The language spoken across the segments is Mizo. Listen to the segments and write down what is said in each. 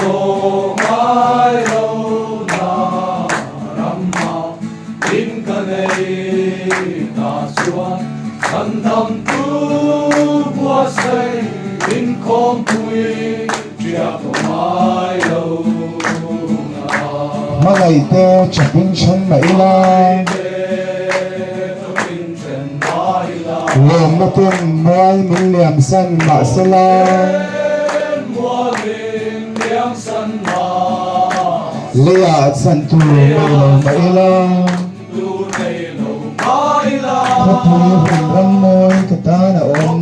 tawh ngai lo na ramma in ka nei ta chuan chhandamtu buatsaih inkhawmpui ṭiak tawh ngai lo na. Hmangaihte chapin ṭhen mah ila. Lawmna ten mual min liamsan mahsela. Leiah chhan tur nei lo mah ila. Khawpui hun ram mawi ka tan a awm.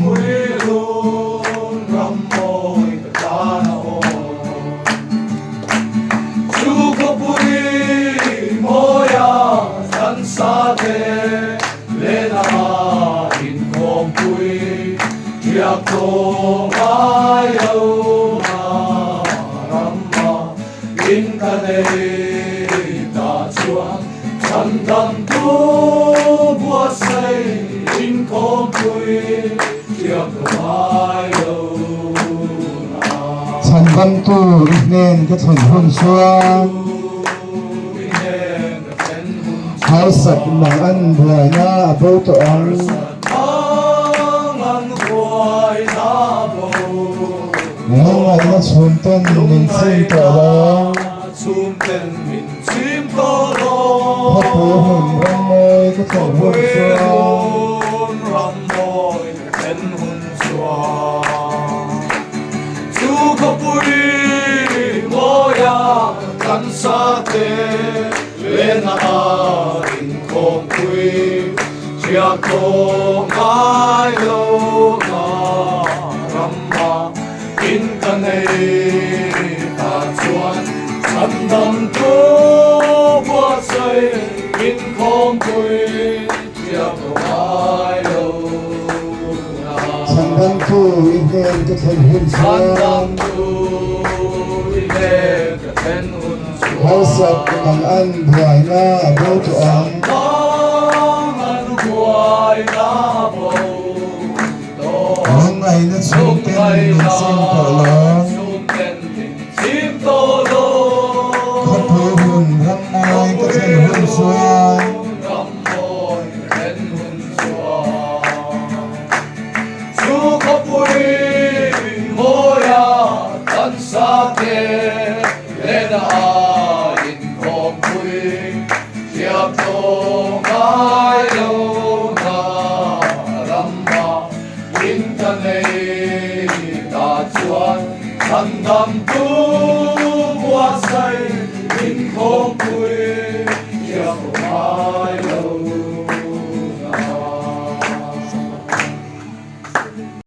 Chhandamtu i hnen ka thlen hun chuan Harsat mang an buaina a bo tawh ang. Lungngaihna chhumten min chim tawh lo. Khawpui hun ram mawi ka thlen hun chuan. Chhandamtu i hnen ka thlen hun chuan Harsat nang an buaina a bo tawh ang. Lungngaihna chhungten min chim tawh lo. Khawpui hun ram mawi ka thlen hun chuan.